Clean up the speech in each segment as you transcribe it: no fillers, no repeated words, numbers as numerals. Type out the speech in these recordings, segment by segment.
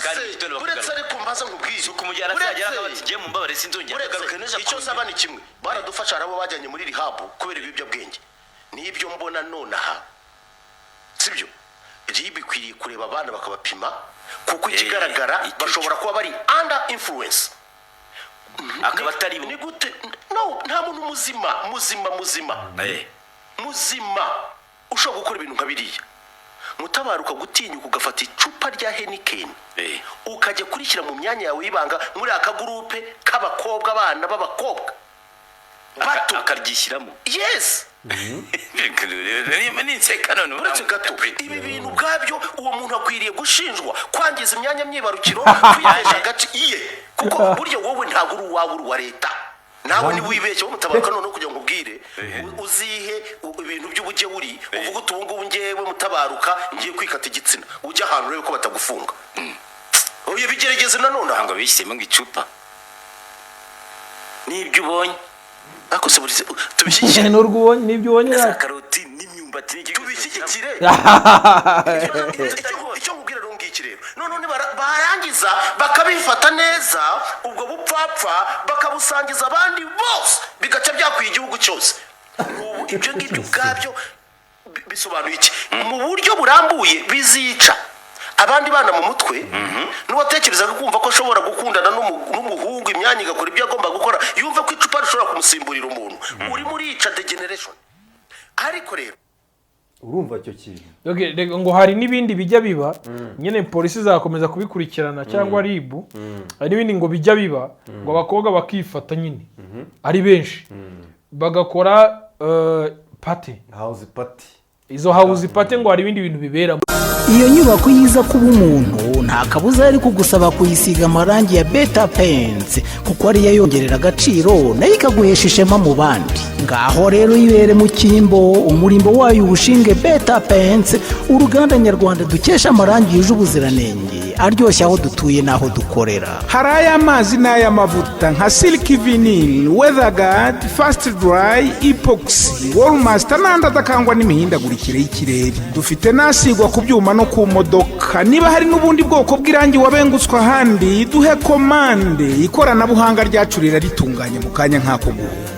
Kandi mu gitondo Uretse, bakagaruka. ariko mbaza nkubwire. Si ukumujyana se, yagera akaba ati: "Ngiye, mumbabare, sinzongera Uretse, kugaruka n'ejo." icyo nsaba ni kimwe. Baradufasha, hari abo bajyanye muri rehab kubera ibiyobyabwenge. N'ibyo mbona nonaha sibyo. RIB ikwiriye kureba abana bakabapima, kuko ikigaragara Icyo bashobora kuba bari under influence. Akaba atari bo. Ni gute? No, nta muntu muzima, muzima, muzima, muzima ushobora gukora ibintu nka biriya. Mutabaruka, gutinyuka ugafata icupa rya Heineken, ukajya kurishyira mu myanya yawe y'ibanga muri aka groupe k'abakobwa, abana b'abakobwa bato. Akaryishyiramo. Yes. Ninseka none. Uretse gato, ibi bintu ubwabyo, uwo muntu akwiriye gushinjwa kwangiza imyanya myibarukiro, kwihesha agace iye, kuko burya wowe ntabwo uri uwawe, uri uwa leta. Nawe niwibeshye wowe Mutabaruka, noneho kugira ngo ubwire uzihe ibintu by'ubugewuri, uvuge uti: "Ubu ngubu ngewe Mutabaruka ngiye kwikata igitsina," ujya ahantu urebe ko batagufunga. Oya, bigerageze nanone aha. Ngo bishyizemo ngo icupa n'ibyo ubonye. Ariko se buri tubishyigikire? N'urwo ubonye, n'ibyo ubonye. Za karoti n'imyumbati n'ibyo. Tubishyigikire? Icyo nkubwira rero ngiki rero, noneho barangiza bakabifata neza, ubwo bupfapfa bakabusangiza abandi bose, bigaca byakwiye igihugu cyose. Ubu ibyo ngibyo ubwabyo bisobanuye iki mu buryo burambuye? Bizica abandi bana mu mutwe. N'uwatekerezaga kumva ko ashobora gukundana n'umuhungu, imyanya igakora ibyo agomba gukora, yumve ko icupa rishobora kumusimburira umuntu. Urimo urica degeneration. Ariko rero Urumva icyo kintu? Okay, reka ngo hari n'ibindi bijya biba nyine, polisi izakomeza kubikurikirana cyangwa RIB. Hari n'ibindi ngo bijya biba, ngo abakobwa bakifata nyine ari benshi, bagakora party. House party. Izo house party ngo hari ibindi bintu biberamo. Iyo nyubako yiza kuba umuntu, nta kabuza yari kugusaba kuyisiga amarangi ya Beta Paints, kuko ariyo yongerera agaciro, nayo ikaguhesha ishema mu bandi. Ngaho rero yibere mu cyimbo, umurimbo wayo uwushinge Beta Paints, uruganda nyarwanda dukesha amarangi yuje ubuziranenge, aryoshye aho dutuye n'aho dukorera. Hari ay'amazi n'ay'amavuta nka silk vinyl, weatherguard, fast dry, epoxy, wallmaster n'andi adakangwa n'imihindagurikire y'ikirere. Dufite n'asigwa ku byuma no ku modoka. Niba hari n'ubundi bwoko bw'irangi wabengutswe ahandi, duhe komande, ikoranabuhanga ryacu riraritunganya mu kanya nk'ako guhumbya.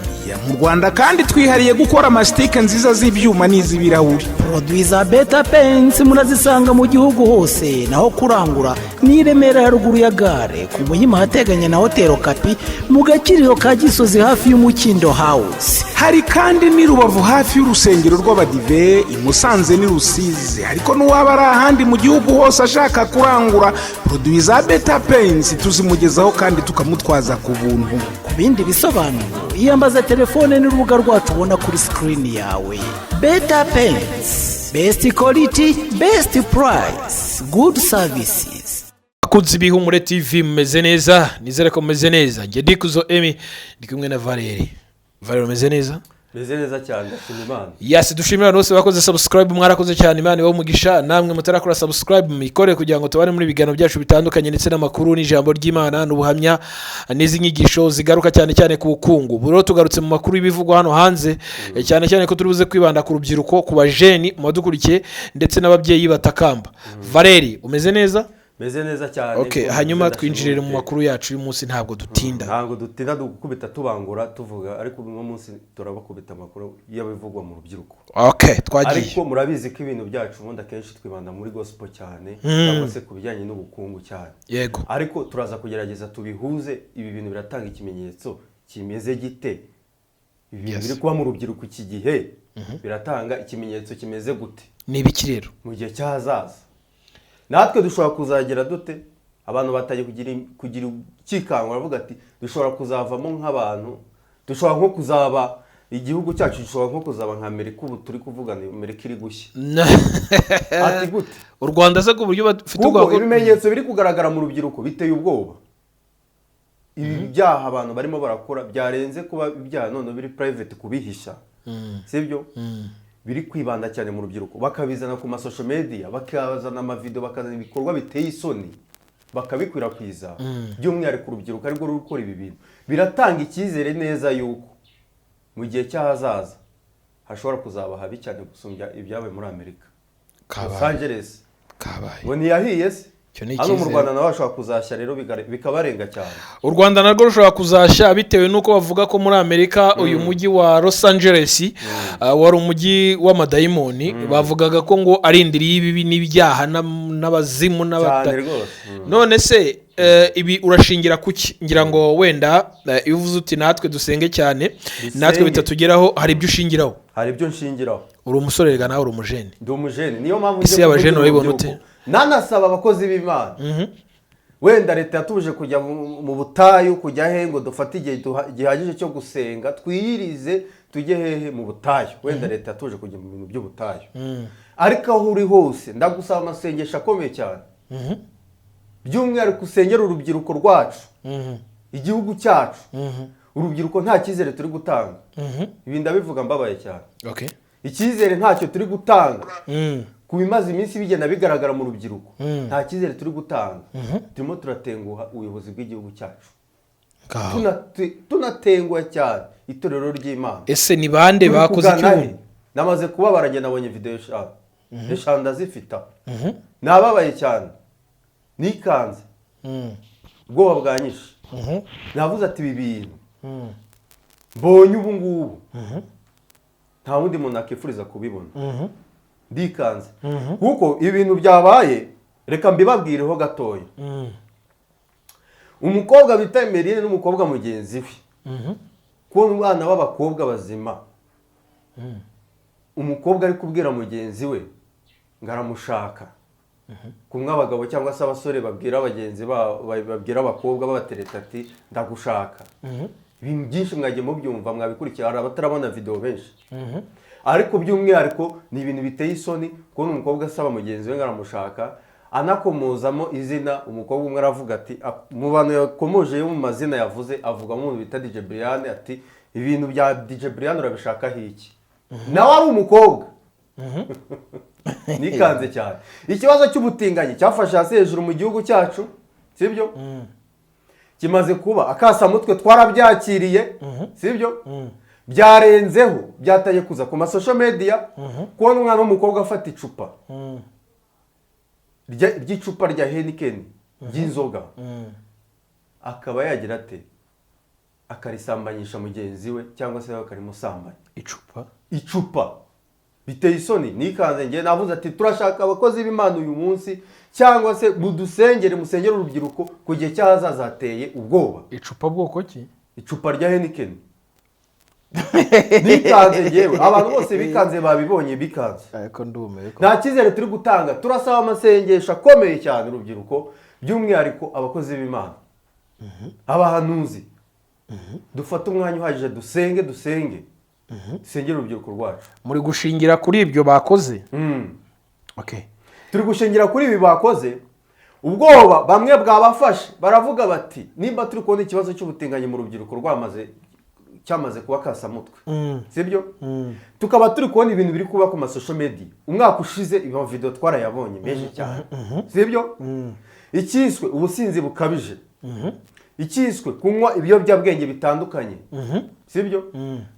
Mu Rwanda kandi twihariye gukora amasitike nziza z'ibyuma n'iz'ibirahuri. Produits za Beta Paints murazisanga mu gihugu hose. Naho kurangura ni i Remera, haruguru ya gare, ku Muhima ahateganye na Hoteli Kapi, mu Gakiriro ka Gisozi, hafi y'Umukindo House. Hari kandi n'i Rubavu, hafi y'urusengero rw'Abadive, i Musanze n'i Rusizi. Ariko n'uwaba ari ahandi mu gihugu hose ashaka kurangura produits za Beta Paints, tuzimugezaho kandi tukamutwaza ku buntu. Ku bindi bisobanuro, iyambaza telefone n'urubuga rwacu ubona kuri screen yawe. Beta Paints, best quality, best price, good services. Abakunzi b'Ihumure TV, mumeze neza? Nizere ko mumeze neza. Njye Ndikuzo Emi, ndi kumwe na Valeri. Valeri, umeze neza? Meze neza cyane, ndashima Imana. Yes, dushimira abantu bose bakoze subscribe, mwarakoze cyane, Imana ibahe umugisha. Namwe mutarakora subscribe, muyikore kugira ngo tubane muri ibiganiro byacu bitandukanye, ndetse n'amakuru n'ijambo ry'Imana n'ubuhamya n'izi nyigisho zigaruka cyane cyane ku bukungu. Ubu rero tugarutse mu makuru y'ibivugwa hano hanze, cyane cyane ko turi buze kwibanda ku rubyiruko, ku bajeni mu badukurikiye, ndetse n'ababyeyi batakamba. Valeri, umeze neza? Meze neza cyane. Okay, Niko hanyuma meze, twinjirire mu ndashima. makuru yacu y'umunsi, ntabwo dutinda. Ntabwo dutinda, dukubita tubangura tuvuga, ariko uno munsi turabakubita amakuru y'abivugwa mu rubyiruko. Okay, twagiye. Ariko murabizi ko ibintu byacu ubundi akenshi twibanda muri gospel cyane, cyangwa se ku bijyanye n'ubukungu cyane. Ariko turaza kugerageza tubihuze. Ibi bintu biratanga ikimenyetso kimeze gite? Ibi bintu biri kuba mu rubyiruko iki gihe biratanga ikimenyetso kimeze gute? Ni ibiki rero? Mu gihe cy'ahazaza natwe dushobora kuzagira dute? Abantu batangiye kugira ikikango, baravuga ati: "Dushobora kuzavamo nk'abantu, dushobora nko kuzaba, igihugu cyacu gishobora nko kuzaba nka Amerika." Ubu turi kuvugana Amerika iri gushya. Ati gute? U Rwanda se ku buryo bafite Kuko ubwoba ibimenyetso biri kugaragara mu rubyiruko biteye ubwoba. Ibi byaha abantu barimo barakora byarenze kuba ibyaha, none biri private, kubihisha sibyo, biri kwibanda cyane mu rubyiruko, bakabizana ku ma social media, bakazana amavideo, bakazana ibikorwa biteye isoni, bakabikwirakwiza, by'umwihariko urubyiruko arirwo ruri gukora ibi bintu. Biratanga icyizere neza yuko mu gihe cy'ahazaza hashobora kuzaba habi cyane gusumbya ibyabaye muri Amerika, Los Kabaye. Angeles. Kabaye. Ngo ntiyahiye se? Icyo ni Hano mu icyizere. Rwanda naho hashobora kuzashya rero, bikabarenga cyane. U Rwanda narwo rushobora kuzashya bitewe n'uko bavuga ko muri Amerika uyu mujyi wa Los Angeles wari umujyi w'amadayimoni. Bavugaga ko ngo ari indiri y'ibibi n'ibyaha n'abazimu Cyane rwose. None se ibi urashingira kuki? Ngira ngo wenda iyo uvuze uti natwe dusenge cyane, natwe bitatugeraho, hari ibyo ushingiraho. Hari ibyo nshingiraho. Uri umusore rega, nawe uri umujene. Ndi umujene, niyo mpamvu Isi njye y'abajene kuvugira urayibona urubyiruko. ute? Nanasaba abakozi b'Imana, wenda leta yatubuje kujya mu butayu, kujya he, ngo dufate igihe gihagije cyo gusenga, twiyirize, tujye hehe, mu butayu. Wenda leta yatubuje kujya mu bintu by'ubutayu, ariko aho uri hose ndagusaba amasengesho akomeye cyane, by'umwihariko usengera urubyiruko rwacu, igihugu cyacu. Urubyiruko nta cyizere turi gutanga. Ibi ndabivuga mbabaye cyane. Icyizere ntacyo turi gutanga. Ku bimaze iminsi bigenda bigaragara mu rubyiruko, nta cyizere turi gutanga. Turimo turatenguha ubuyobozi bw'igihugu cyacu. Ngaho. Tunatenguha cyane itorero ry'Imana. Ese ni bande Turi bakoze kugana he? icyuma? Namaze kubabara njye, nabonye videwo eshanu, eshanu ndazifite aho. Nababaye cyane, nikanze, ubwoba bwanyishe. Navuze ati ibi bintu mbonye ubu ngubu nta wundi muntu akifuriza kubibona. Ndikanze kuko ibintu byabaye, reka mbibabwireho gatoya. Umukobwa bita Emeline n'umukobwa mugenzi we, kubona umwana w'abakobwa bazima, umukobwa ari kubwira mugenzi we ngo aramushaka, kumwe abagabo cyangwa se abasore babwira bagenzi babo, babwira abakobwa babatereta ati ndagushaka. Ibintu byinshi mwagiye mubyumva, mwabikurikira, hari abatarabona videwo benshi, ariko by'umwihariko ni ibintu biteye isoni kubona umukobwa asaba mugenzi we ngo aramushaka, anakomozamo izina. Umukobwa umwe aravuga ati mu bantu yakomoje yo mu mazina yavuze, avugamo umuntu bita DJ Brian, ati ibintu bya DJ Brian urabishakaho iki? Nawe ari umukobwa. Nikanze cyane. Ikibazo cy'ubutinganyi cyafashe hasi hejuru mu gihugu cyacu, sibyo? Kimaze kuba akasamutwe, twarabyakiriye, sibyo? Byarenzeho, byataye kuza ku ma social media. Kubona umwana w'umukobwa afata icupa ry'icupa rya Heineken ry'inzoga, akaba yagira ate, akarisambanyisha mugenzi we cyangwa se akarimusambanya. Icupa? Icupa. Biteye isoni. Nikanze njye, navuze ati turashaka abakozi b'Imana uyu munsi, cyangwa se mudusengere, musengere urubyiruko ku gihe cy'ahazaza hateye ubwoba. Icupa bwoko ki? Icupa rya Heineken. Nikanze njyewe, abantu bose bikanze, babibonye bikanze. Ariko ndumiwe. Nta cyizere turi gutanga. Turasaba amasengesho akomeye cyane urubyiruko, by'umwihariko abakozi b'Imana, abahanuzi. Dufate umwanya uhagije dusenge, dusenge, dusengere urubyiruko rwacu. Muri gushingira kuri ibyo bakoze? Okay. Turi gushingira kuri ibi bakoze. Ubwoba bamwe bwabafashe, baravuga bati nimba turi kubona ikibazo cy'ubutinganyi mu rubyiruko rwamaze, cyamaze kuba kasamutwe, sibyo? Tukaba turi kubona ibintu biri kuba ku ma social media. Umwaka ushize iba video twarayabonye menshi cyane, sibyo? Icyiswe ubusinzi bukabije, icyiswe kunywa ibiyobyabwenge bitandukanye, sibyo?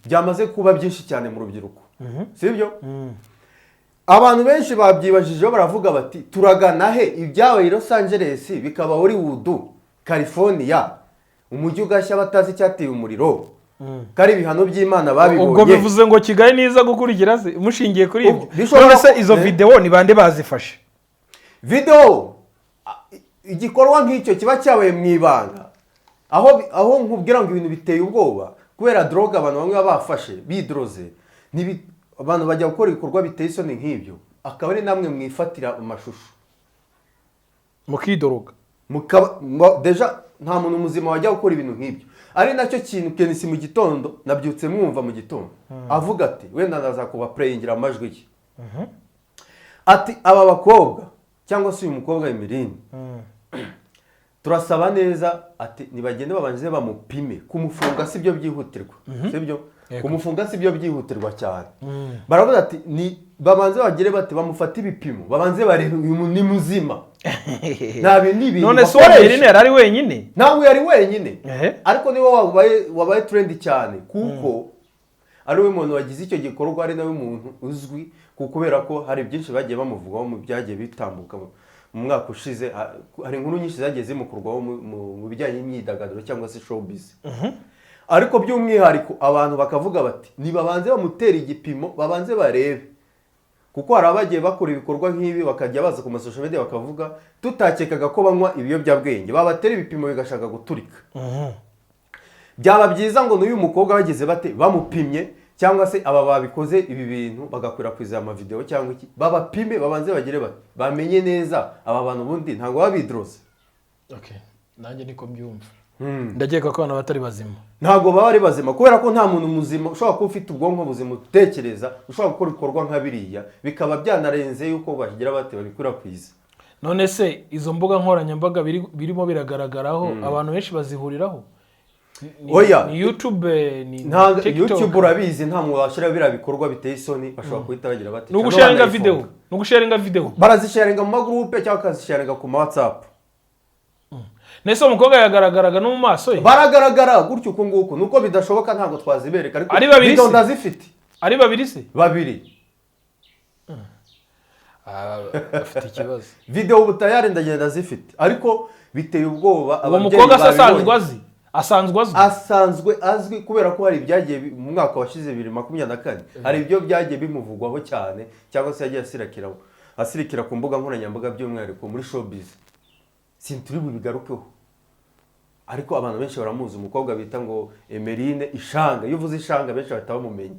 Byamaze kuba byinshi cyane mu rubyiruko, sibyo? Abantu benshi babyibajijeho, baravuga bati turagana he? Ibyabaye i Los Angeles bikaba Hollywood, California, umujyi ugashya batazi icyateye umuriro, ko ari ibihano by'Imana babibonye. Ubwo bivuze ngo Kigali niza gukurikira se, mushingiye kuri ibyo? Bishobora None se izo videwo ni bande bazifashe? Videwo, igikorwa nk'icyo kiba cyabaye mu ibanga, aho nkubwira ngo ibintu biteye ubwoba kubera drogue abantu bamwe baba bafashe bidroze. Abantu bajya gukora ibikorwa biteye isoni nk'ibyo, akaba ari namwe mwifatira amashusho. Mukidoroga. Déjà nta muntu muzima wajya gukora ibintu nk'ibyo. Ari nacyo kintu KNC mu gitondo nabyutse mwumva mu gitondo avuga ati wenda ndaza kuba pureyingira amajwi ye, ati aba bakobwa cyangwa se uyu mukobwa Emeline, turasaba neza ati nibagende babanze bamupime. Kumufunga si byo byihutirwa, sibyo? Kumufunga si byo byihutirwa cyane. Baravuga ati ni babanze bagire bati bamufate ibipimo, babanze barebe uyu muntu ni muzima, nta bintu, ni ibintu None se uwo bakoresha. Emeline yari ari wenyine? Ntabwo yari wenyine. Ariko niwe wabaye trend cyane kuko ari we muntu wagize icyo gikorwa, ari nawe muntu uzwi, kubera ko hari byinshi bagiye bamuvugaho mu byagiye bitambuka. Mu mwaka ushize hari inkuru nyinshi zagiye zimukurwaho mu bijyanye n'imyidagaduro cyangwa se showbiz, ariko by'umwihariko abantu bakavuga bati nibabanze bamutere igipimo, babanze barebe, kuko hari abagiye bakora ibikorwa nk'ibi bakajya baza ku ma social media bakavuga tutakekaga ko banywa ibiyobyabwenge, babatera ibipimo bigashaka guturika. Byaba byiza ngo n'uyu mukobwa bageze bate bamupimye, cyangwa se aba babikoze ibi bintu bagakwirakwiza aya mavideo cyangwa iki, babapime, babanze bagire bati bamenye neza aba bantu ubundi ntabwo baba bidroze. Okay, nanjye niko mbyumva, ndakeka ko abantu batari bazima. Ntabwo baba ari bazima, kubera ko nta muntu muzima ushobora kuba ufite ubwonko buzima utekereza ushobora gukora ibikorwa nka biriya, bikaba byanarenze yuko bagira bate babikwirakwiza. None se izo mbuga nkoranyambaga birimo biragaragaraho, abantu benshi bazihuriraho? Oya. Ni YouTube, ni Nta TikTok? YouTube, urabizi, nta muntu washyira biriya bikorwa biteye isoni, bashobora guhita bagira bati Ni ugusharinga video, ni ugusharinga video. Barazisharinga mu magurupe cyangwa bakazisharinga ku ma WhatsApp. Nese uwo mukobwa yagaragaraga no mu maso ye? Baragaragara gutyo uku nguku, nuko bidashoboka, ntabwo twazibereka, ariko Ari babiri video se? ndazifite. Ari babiri se? Babiri. Afite ikibazo. Video ubu tayari ndagenda zifite, ariko biteye ubwoba. Uwo Ababyeyi mukobwa se asanzwe babibonye. azi, asanzwe azwi? Asanzwe azwi, kubera ko hari ibyagiye mu mwaka washize 2024, hari ibyo byagiye bimuvugwaho cyane, cyangwa se yagiye asirikira ku mbuga nkoranyambaga, by'umwihariko muri showbiz. Sinturi bubigarukeho, ariko abantu benshi baramuzi, umukobwa bita ngo Emeline Ishanga. Iyo uvuze Ishanga benshi bahita bamumenya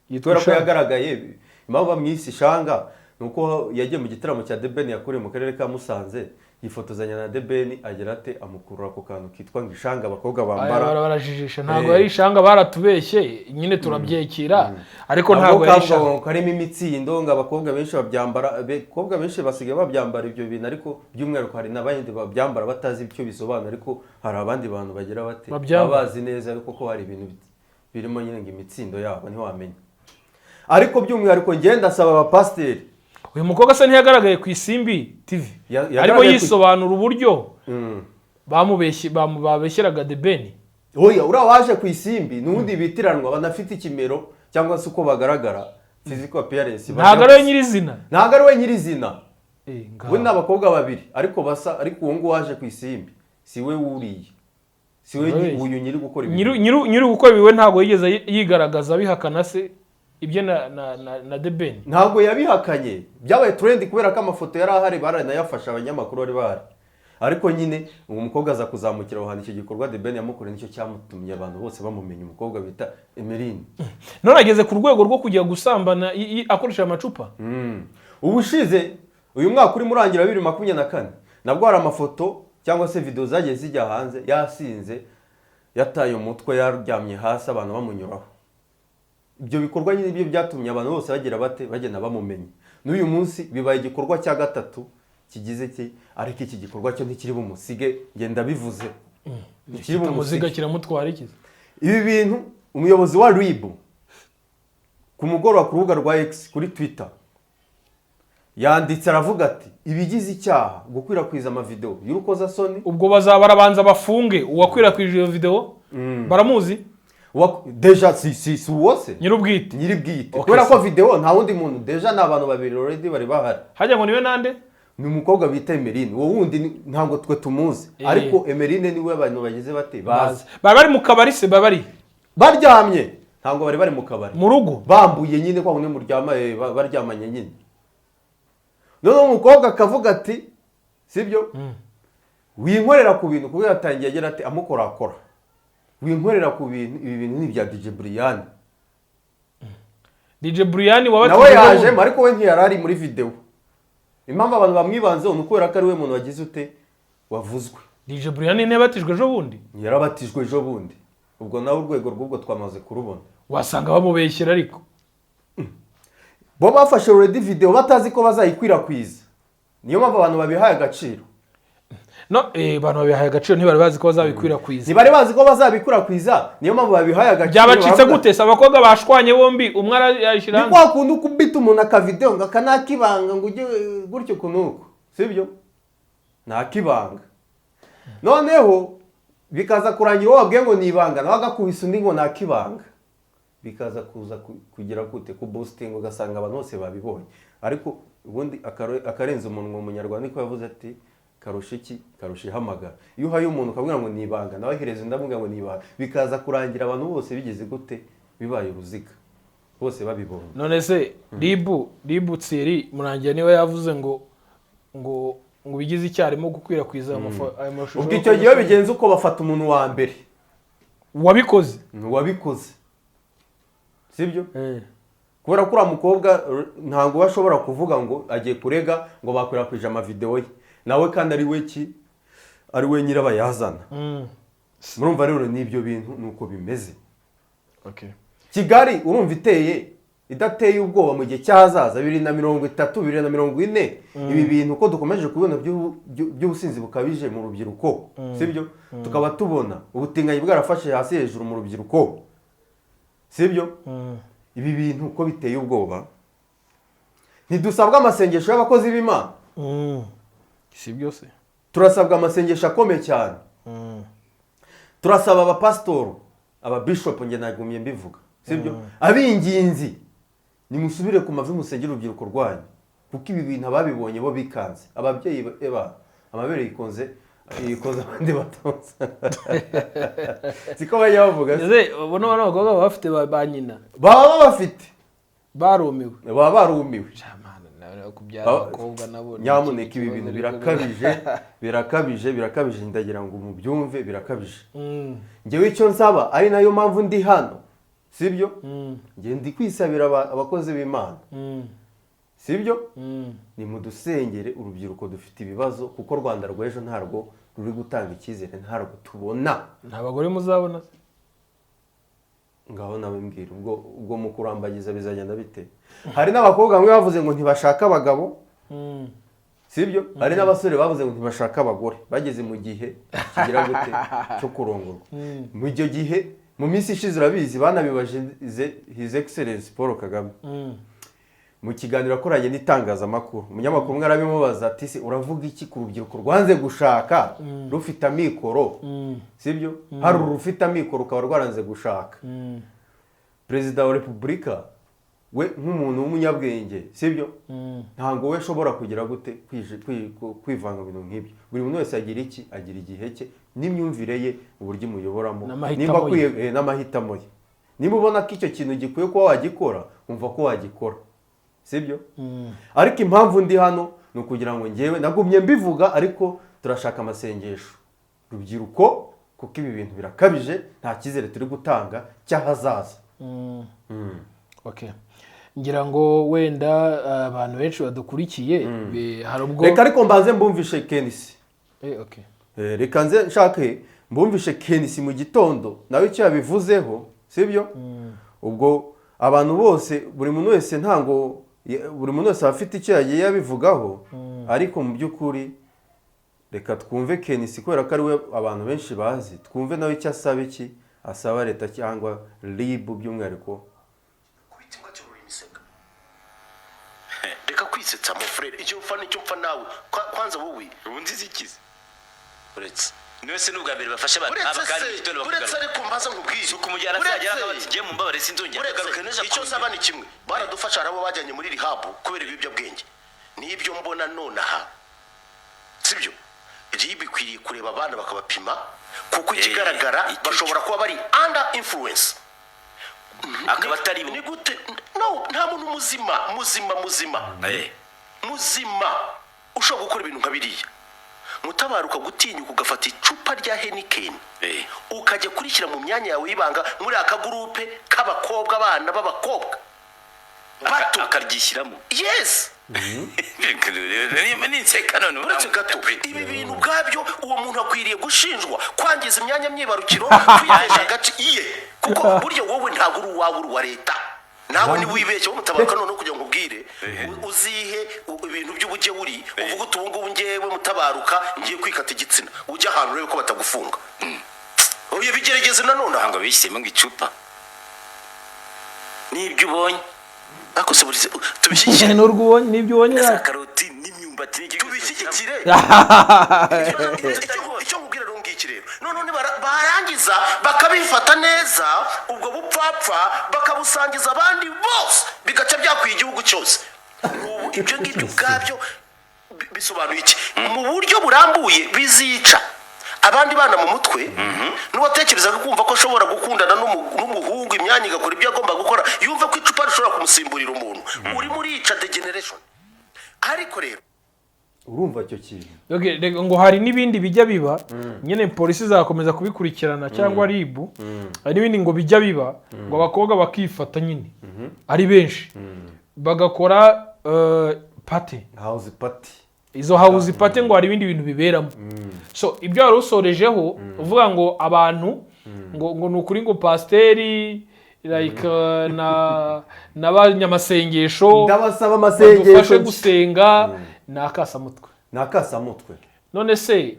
Yitwa kubera ko Ishanga. yagaragaye. Impamvu bamwise Ishanga ni uko yagiye mu gitaramo cya The Ben yakoreye mu karere ka Musanze, yifotozanya na The Ben, agira ate, amukurura ku kantu kitwa ngo ishanga abakobwa Aya, bambara. barajijisha, ntabwo Eh. yari ishanga, baratubeshye nyine turabyekira, ariko ntabwo yari kavuga ishanga. ngo karimo imitsindo, ngo abakobwa benshi babyambara, abakobwa benshi basigaye babyambara ibyo bintu, ariko by'umwihariko hari n'abandi babyambara batazi icyo bisobanura, ariko hari abandi bantu bagira bate Babyambara. baba bazi neza ariko ko hari ibintu birimo nyine ngo imitsindo yabo ntiwamenya. Ariko by'umwihariko ngenda ndasaba abapasiteri. Uyu mukobwa se ntiyagaragaye ku Isimbi TV Yagaragaye arimo yisobanura uburyo bamubeshye, babeshyeraga The Ben? Oya, uriya waje ku Isimbi n'ubundi bitiranwa, banafite ikimero cyangwa se uko bagaragara, physical appearance. Ntabwo ari we nyirizina? Ntabwo ari we nyirizina. Eh, ngaho. We ni abakobwa babiri ariko basa, ariko uwo nguwo waje ku Isimbi si we wuriye, si we Urabeshya. uyu nyiri gukora ibi. Nyiri gukora ibi we ntabwo yigeze yigaragaza abihakana se ibye na The Ben? Ntabwo yabihakanye, byabaye trend kubera ko amafoto yari ahari, baranayafashe, abanyamakuru bari bahari, ariko nyine uwo mukobwa aza kuzamukira aho hantu. Icyo gikorwa The Ben yamukoreye nicyo cyamutumye abantu bose bamumenya, umukobwa bita Emeline. None ageze ku rwego rwo kujya gusambana akoresheje amacupa. Ubushize, uyu mwaka urimo urangira 2024, nabwo hari amafoto cyangwa se video zagiye zijya hanze yasinze, yataye umutwe, yaryamye hasi, abantu bamunyuraho. Ibyo bikorwa nyine byo byatumye abantu bose bagira bate, bagenda bamumenya. N'uyu munsi bibaye igikorwa cya gatatu kigize ki, ariko iki gikorwa cyo ntikiri bumusige, ngenda bivuze, ntikiri Muziga bumusige. Kiramutwara iki? Ibi bintu umuyobozi wa RIB ku mugoroba ku rubuga rwa X kuri Twitter yanditse aravuga ati ibigize icyaha gukwirakwiza amavideo y'urukozasoni. Ubwo bazaba barabanza bafunge uwakwirakwije iyo video, baramuzi. Déjà si uwo se? Nyir'ubwite. Nyiri bwite. Okay, Kubera ko se. video nta wundi muntu, déjà ni abantu babiri already bari bahari. Hajya ngo niwe nande? Ni umukobwa bita Emeline, uwo wundi ntabwo twe tumuzi. Ariko Emeline niwe abantu bagize bate bazi. Bari bari mu kabari se, baba bari Baryamye, ntabwo bari bari mu kabari. Mu rugo. Bambuye nyine kwa kundi muryama, baryamanye nyine. Noneho umukobwa akavuga ati sibyo, winkorera ku bintu, kuko yatangiye agira ati amukorakora, winkorera ku bintu, ibi bintu ni ibya DJ Brian. DJ Brian wabatije Nawe ejo yajemo, bundi. ariko we ntiyari ari muri video. Impamvu abantu bamwibanzeho ni ukubera ko ari we muntu wagize ute, wavuzwe. DJ Brian ntiyabatijwe ejo bundi? Yarabatijwe ejo bundi. Ubwo nawe urwego rw'ubwo twamaze kurubona. Wasanga bamubeshyera ariko. Bo bafashe already video batazi ko bazayikwirakwiza, niyo mpamvu abantu babihaye agaciro. No abantu babihaye agaciro, ntibari bazi ko bazabikwirakwiza. Ntibari bazi ko bazabikwirakwiza, niyo mpamvu babihaye agaciro. Byabacitse Baravuga- gute se? Abakobwa bashwanye bombi, umwe arayishyira Ni hanze. kwa kundi ukubita umuntu akavideo ngo aka ni akibanga, ngo ujye gutyo uku n'uku, sibyo, ni akibanga. Noneho bikaza kurangira uwo wabwiye ngo ni ibanga nawe agakubisa undi ngo ni akibanga, bikaza kuza kugira gute, ku boosting, ugasanga abantu bose babibonye, ariko Ubundi akarenza umunwa, umunyarwanda niko yavuze ati: "Karusha iki? Karusha ihamagara." Iyo uhaye umuntu ukabwira ngo ni ibanga, nawe ahereza undi amubwira ngo ni ibanga, bikaza kurangira abantu bose bigeze gute? Bibaye uruziga, bose babibonye. None se RIB Thierry Murangira niwe yavuze ngo bigize icyaha gukwirakwiza ayo mashusho? Ubwo icyo gihe iyo bigenze uko, bafata umuntu wa mbere Wabikoze. Wabikoze, sibyo? Kubera ko uriya mukobwa ntabwo we ashobora kuvuga ngo agiye kurega ngo bakwirakwije amavidewo ye, nawe kandi ari we ki? Ari we nyirabayazana. Murumva rero n'ibyo bintu ni uko bimeze. Kigali urumva iteye idateye ubwoba mu gihe cy'ahazaza, 2030, 2040? Ibi bintu uko dukomeje kubibona by'ubusinzi bukabije mu rubyiruko, sibyo? Tukaba tubona ubutinganyi bwarafashe hasi hejuru mu rubyiruko, sibyo? Ibi bintu uko biteye ubwoba, ntidusabwa amasengesho y'abakozi b'Imana? Si byose. Turasabwa amasengesho akomeye cyane. Turasaba abapasitoro, ababishopu, njye nagumye mbivuga, sibyo? Abinginzi, nimusubire ku mavi, musengere urubyiruko rwanyu, kuko ibi bintu ababibonye bo bikanze. Ababyeyi eba amabere yikonze yikoze abandi batonze, siko bajya bavuga se? Ese ubona bano bakobwa baba bafite ba nyina? Baba babafite. Barumiwe. Baba barumiwe. Jamana, nawe kubyara abakobwa nabo ni Nyamuneka, ibi ikibazo bintu ariko. Birakabije, birakabije, birakabije. Ndagira ngo mubyumve, birakabije. Njyewe icyo nsaba, ari nayo mpamvu ndi hano, sibyo? Njye ndi kwisabira abakozi b'Imana, sibyo? Ni mudusengere urubyiruko, dufite ibibazo, kuko Rwanda rw'ejo ntarwo ruri gutanga icyizere, ntarwo tubona. Nta bagore muzabona se? Ngaho nawe mbwira, ubwo mu kurambagiza bizagenda bite? Hari n'abakobwa bamwe bavuze ngo ntibashaka abagabo, sibyo? Hari n'abasore bavuze ngo ntibashaka abagore bageze mu gihe kigira gute? Cyo kurongorwa. Mu icyo gihe, mu minsi ishize, urabizi, banabibaje His Excellence Paul Kagame mu kiganiro akoranye n'itangazamakuru. Umunyamakuru umwe arabimubaza ati: "Se uravuga iki ku rubyiruko rwanze gushaka rufite amikoro?" Sibyo? Hari urufite amikoro rukaba rwaranze gushaka. Perezida wa Repubulika we nk'umuntu w'umunyabwenge, sibyo, ntabwo we ashobora kugira gute? Kwivanga mu bintu nk'ibyo. Buri muntu wese agira iki? Agira igihe cye n'imyumvire ye, uburyo imuyoboramo. N'amahitamo Nimba ye. akwiye n'amahitamo ye. Niba ubona ko icyo kintu gikwiye kuba wagikora, wumva ko wagikora, sibyo? Ariko impamvu ndi hano ni ukugira ngo ngewe nagumye mbivuga, ariko turashaka amasengesho, rubyiruko, kuko ibi bintu birakabije, nta cyizere turi gutanga cy'ahazaza. Okay. Ngira ngo wenda abantu benshi badukurikiye hari ubwo Reka ariko mbanze mbumvishe KNC. Okay. Reka nze nshake mbumvishe KNC mu gitondo nawe icyo yabivuzeho, sibyo? Ubwo abantu bose, buri muntu wese, ntango buri muntu wese aba afite icyo yagiye yabivugaho, ariko mu by'ukuri reka twumve KNC, kubera ko ari we abantu benshi bazi. Twumve nawe icyo asaba, iki asaba leta cyangwa RIB by'umwihariko. Kubita imbwa cyorora imisega. Reka kwisetsa, mon frère. Icyo upfa nicyo mpfa nawe. Kwanza wowe Ubu nziza ikize. Uretse Niwe se n'ubwa mbere bafashe abantu Uretse aba kandi mu se gitondo uretse bakagaruka. Ariko mbaza nkubwire. Si ukumujyana azagera akaba ati: "Ngiye, mumbabarire, sinzongera kugaruka Uretse n'ejo." icyo nsaba ni kimwe. Baradufasha, hari abo bajyanye muri rehab kubera ibiyobyabwenge n'ibyo mbona nonaha, sibyo? RIB ikwiriye kureba abana bakabapima, kuko ikigaragara Icyo bashobora kuba bari under influence. Akaba atari bo. Ni gute? No, nta muntu muzima, muzima, muzima, muzima ushobora gukora ibintu nka biriya. Mutabaruka, gutinyuka ugafata icupa rya Heineken, ukajya kurishyira mu myanya yawe y'ibanga muri aka groupe k'abakobwa, abana b'abakobwa bato. Akaryishyiramo. Yes. Ninseka none. Uretse gato, ibi bintu ubwabyo, uwo muntu akwiriye gushinjwa kwangiza imyanya myibarukiro, kwitesha agace iye, kuko burya wowe ntabwo uri uwawe, uri uwa leta. Nawe niba wibeshye wowe Mutabaruka, noneho kugira ngo ubwire uzihe ibintu by'ubugewuri, uvuge uti: "Ubu ngubu ngewe Mutabaruka ngiye kwikata igitsina," ujye ahantu urebe ko batagufunga. Oya, bigerageze nanone aha. Ngo bishyizemo ngo icupa n'ibyo ubonye. Ariko se buri tubishyigikire? N'urwo ubonye, n'ibyo ubonye. Za karoti n'imyumbati n'ibyo. Tubishyigikire. Icyo nkubwira rero ngiki rero, noneho barangiza bakabifata neza, ubwo bupfapfa bakabusangiza abandi bose, bigaca byakwiye igihugu cyose. Ubu ibyo ngibyo ubwabyo bisobanuye iki mu buryo burambuye? Bizica abandi bana mu mutwe. N'uwatekerezaga kumva ko ashobora gukundana n'umuhungu, imyanya igakora ibyo agomba gukora, yumva ko icupa rishobora kumusimburira umuntu, urimo urica degeneration. Ariko rero Urumva icyo kintu? Okay, reka ngo hari n'ibindi bijya biba nyine, polisi izakomeza kubikurikirana cyangwa RIB. Hari n'ibindi ngo bijya biba, ngo abakobwa bakifata nyine ari benshi bagakora party. House party. Izo house party ngo hari ibindi bintu biberamo. So ibyo wari usorejeho uvuga ngo abantu ngo ni ukuri, ngo pasiteri like na n'abanyamasengesho Ndabasaba badufashe amasengesho. gusenga, ni akasamutwe. Ni akasamutwe. None se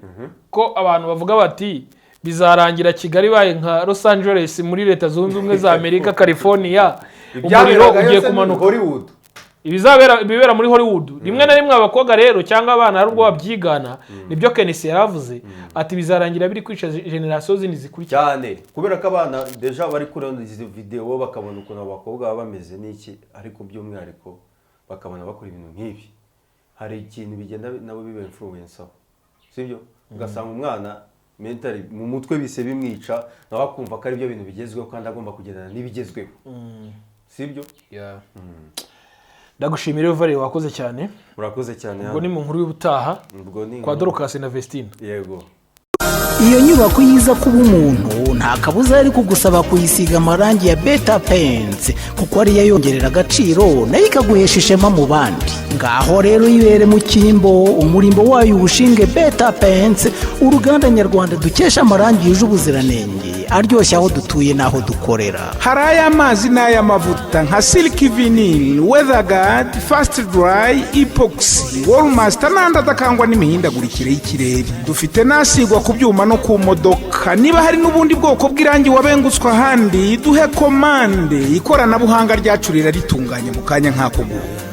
ko abantu bavuga bati bizarangira Kigali ibaye nka Los Angeles muri Leta Zunze Ubumwe za Amerika, California, umuriro Ibyaberagayo ugiye se ni kumanuka. Hollywood. Ibizabera, ibibera muri Hollywood, rimwe na rimwe abakobwa rero cyangwa abana hari ubwo babyigana. Nibyo Kenisi yaravuze ati bizarangira biri kwica generasiyo zindi zikurikira. Cyane, kubera ko abana déjà bari kureba izi videwo, bakabona ukuntu abakobwa baba bameze n'iki, ariko by'umwihariko bakabona bakora ibintu nk'ibi, hari ikintu bigenda nabo biba influence, sibyo? Ugasanga umwana mentally, mu mutwe bise bimwica, nawe akumva ko ari byo bintu bigezweho kandi agomba kugendana n'ibigezweho, sibyo? Ndagushimira Vare, wakoze cyane. Murakoze cyane. Ubwo ni mu nkuru y'ubutaha Ubwo ni kwa Dorcas na Vestine. Yego. Iyo nyubako yiza kuba umuntu, nta kabuza yari kugusaba kuyisiga amarangi ya Beta Paints, kuko ariyo yongerera agaciro nayo ikaguhesha ishema mu bandi. Ngaho rero yibere mu cyimbo, umurimbo wayo uwushinge Beta Paints, uruganda nyarwanda dukesha amarangi yuje ubuziranenge, aryoshye aho dutuye n'aho dukorera. Hari ay'amazi n'ay'amavuta nka Silk Vinyl, Weatherguard, Fast Dry, Epoxy, Wallmaster n'andi adakangwa n'imihindagurikire y'ikirere. Dufite n'asigwa ku byuma no ku modoka. Niba hari n'ubundi bwoko bw'irangi wabengutswe ahandi, duhe komande, ikoranabuhanga ryacu riraritunganya mu kanya nk'ako guhumbya.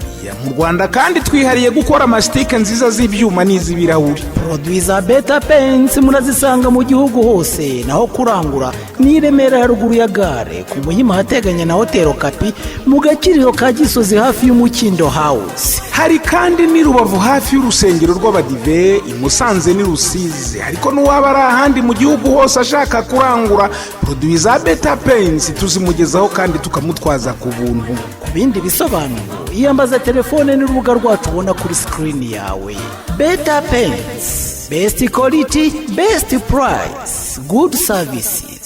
Mu Rwanda kandi twihariye gukora amasitike nziza z'ibyuma n'iz'ibirahuri. Produits za Beta Paints murazisanga mu gihugu hose. Naho kurangura ni i Remera, haruguru ya gare, ku Muhima ahateganye na Hoteli Okapi, mu Gakiriro ka Gisozi, hafi y'Umukindo House. Hari kandi n'i Rubavu, hafi y'urusengero rw'Abadive, i Musanze n'i Rusizi. Ariko n'uwaba ari ahandi mu gihugu hose ashaka kurangura produits za Beta Paints, tuzimugezaho kandi tukamutwaza ku buntu. Ku bindi bisobanuro, iyambaza telefone n'urubuga rwacu ubona kuri sikirini yawe. Beta Paints, best quality, best price, good services.